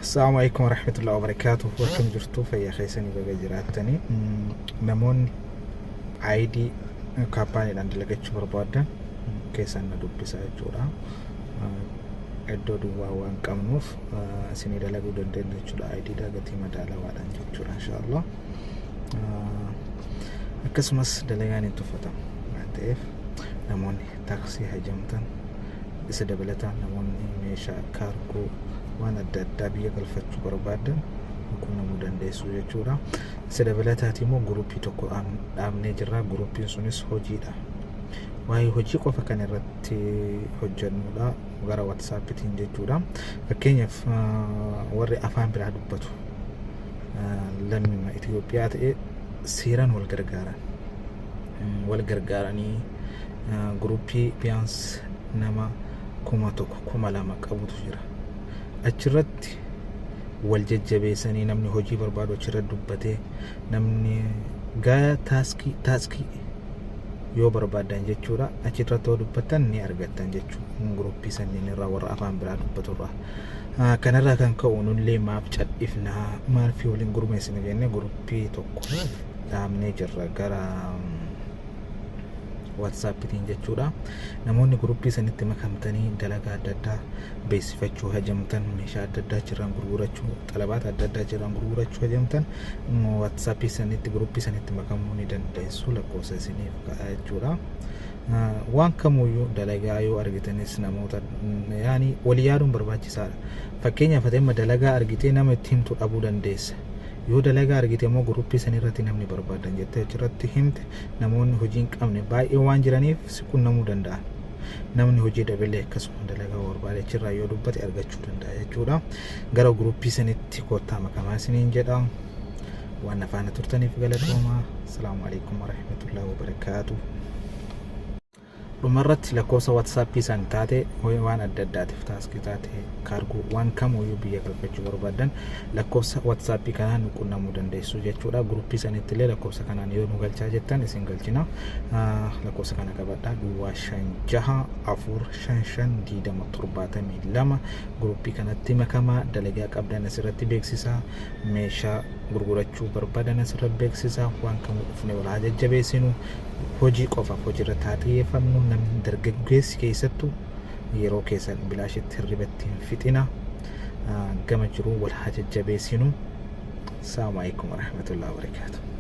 Assalamu alaikum warahmatullahi wabarakatuh. Akkam jirtu fayyaa keessanii baga jiraattanii. Namoonni ID kaampaaniidhaan dalagachuu barbaadan keessan na dubbisa jechuudha. Iddoo duwwaa waan qabnuuf isinii dalaguu dandeenya jechuudha. ID dha gatii madaalawaadhaan jechuudha inshaallah. Akkasumas dalagaan hin tuffatamu waan ta'eef namoonni taaksii hajamtan isa dabalataan namoonni meeshaa kaargoo waan adda addaa biyya galfachuu barbaadan quunnamuu dandeessu jechuudha. Isa dabalataati immoo guruppii tokko dhaabnee jirra. Guruppiin sunis hojiidha. Waa'ee hojii qofa kan irratti hojjennudha gara WhatsAppitiin jechuudha. Fakkeenyaaf warri afaan biraa dubbatu lammima Itoophiyaa ta'e seeraan wal gargaaran. Wal gargaaranii guruppii biyaans nama 1000 2000 qabutu jira. Achirratti wal jajjabeessanii namni hojii barbaadu achirratti dubbatee namni gaa taaskii taaskii yoo barbaadan jechuudha achirratti yoo dubbattan ni argattan jechuudha guruppii sanniin irraa warra afaan biraa dubbatu irraa. Kanarraa kan ka'u nullee maaf cadhifnaa maaf waliin gurmeessina jennee guruppii tokko dhaabnee jirra gara WhatsAppitiin jechuudha. Namoonni guruppii sanitti makamtanii dalagaa adda addaa beeksifachuu hajamtan, meeshaa adda addaa achirraan gurgurachuu, xalabaata adda addaa achirraan gurgurachuu hajamtan WhatsAppii sanitti guruppii sanitti makamuu ni dandeessu lakkoofsa isiniif ka'a jechuudha. Waan kamuyyuu dalagaa yoo argitanis namoota yaani walii yaaduun barbaachisaadha. Fakkeenyaaf ati amma dalagaa argitee nama itti himtu dhabuu dandeessa. Yoo dalagaa argite immoo guruppii san irratti namni barbaadan jettee achirratti himte namoonni hojii hin qabne baay'ee waan jiraniif si qunnamuu danda'an. Namni hojii dhabeillee akkasuma dalagaa barbaade achirraa yoo dubbate argachuu danda'a jechuudha. Gara guruppii sanitti koottaa makamaa isiniin jedha. Waan na faana turtaniif galatoomaa. Asalaamu alaikum warahmatullahi wabarakaatuh. Dhumarratti lakkoofsa WhatsApp san taate waan adda addaatiif taaskii taate kaargoo waan kamuyyuu biyya galfachuu barbaaddan lakkoofsa WhatsApp kanaan nu qunnamuu dandeessu jechuudha. Guruppii sanitti illee lakkoofsa kanaan yoo nu galchaa jettan isin galchina. Lakkoofsa kana qabadhaa duwwaa 5 6 4 5 5 20 72 guruppii kanatti makamaa dalagaa qabdan asirratti beeksisaa meeshaa gurgurachuu barbaadan asirratti beeksisaa waan kamuu dhufne wal haa jajjabeessinu. Hojii qofaaf hojii irratti haa xiyyeeffannu. Namni dargaggeessi keessattuu yeroo keessan bilaashitti hirribatti hin fixina. Gama jiruu wal haa jajjabeessinu. Assalamu alaikum warahmatullahi wabarakatuh.